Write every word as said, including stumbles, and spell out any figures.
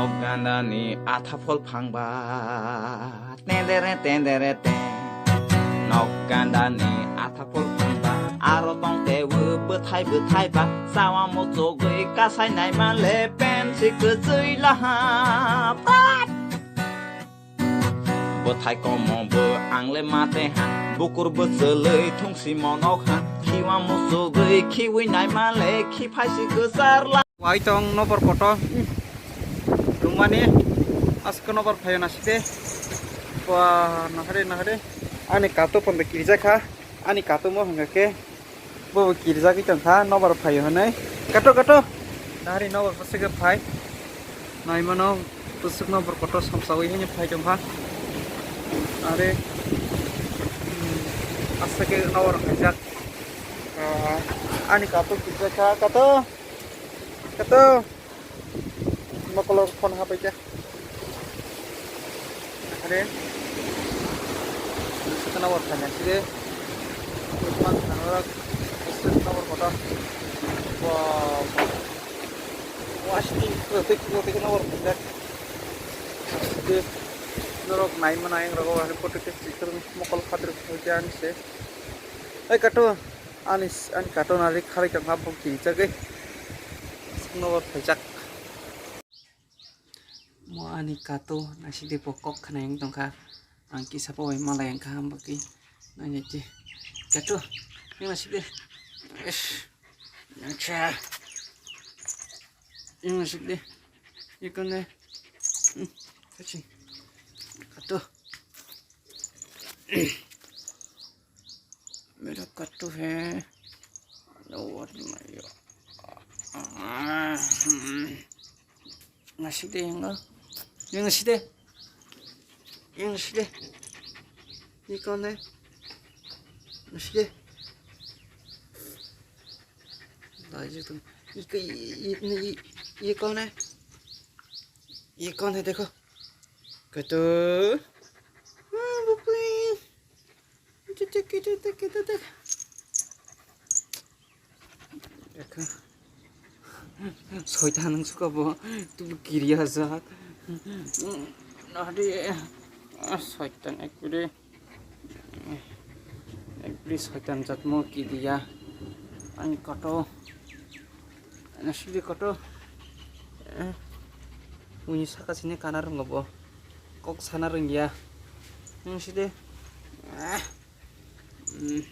Gandani atha phol phangba, tendere tendere ten. Nok gandani atha phol phangba, aro tong tebu bwthai bwthai ba, sawa muchugwi kasai nai male pen si kwchwi laha. Pat! Bwthai komo bo angle mate ha, bukur bwchwlwi thungsi monok ha, khiwa muchugwi khiwi nai male khiphai si kwchar la. Wai tong nobor kotor. Lungmani aske nobor phayo nasite. Wah, nahare, nahare. Ani kato pondo kirijak kha. Ani kato mo hwnga khe. Bo bo kirijagwi tong kha. Nobor phayo hwnwi. Kato, kato. Nahari nobor bwswk khe phai. Naimano bwswk nobor kotor somsawi hwnwi phai tong kha. Are, hmm, asake nobor khaijak. Ah, ani kato kirijak kha. Kato. Kato. Mokolo phone hapai kha. Are. Saka nabor phai nai side. Mang khana rak. Saka nabor kotor. Wow. Wasti, protek, protek nabor phai kha. Side. Norok nai mana yang rogo hari protek sticker mokol khatir phai kha ani se. Ei kato. Ani, ani kato nari kharwi tong kha, bo kirijagwi. Nobor phaijak. Mo ani kato, naiside bo kok khna wng tong kha. Ang kisa bo bai malai wng kha, hamba khe. Nainai khe. Kato, wng naiside. Ish. Acha. Wng naiside. Ikone. Hmm. Kachi. Kato. Mera katu hai. Lord mayo. Nasi de yang. Yang nasi de. Yang nasi de. Ini kau ne? Nasi de. Laju tu. Iko, ini, ini kau ne? Ye kaun hai dekho. Katu. Ah, bapre. Dekho. Soitan wng suka bo. Tu kiriya jak. Nadi. Ah, soitan ekbiri. Ekbiri soitan jat mo kiriya. Ani koto. Nasidi koto. Eh, uni saka sini kana rwngo bo. Kok sana rwngya. Nung sidi. Ah. Hmm.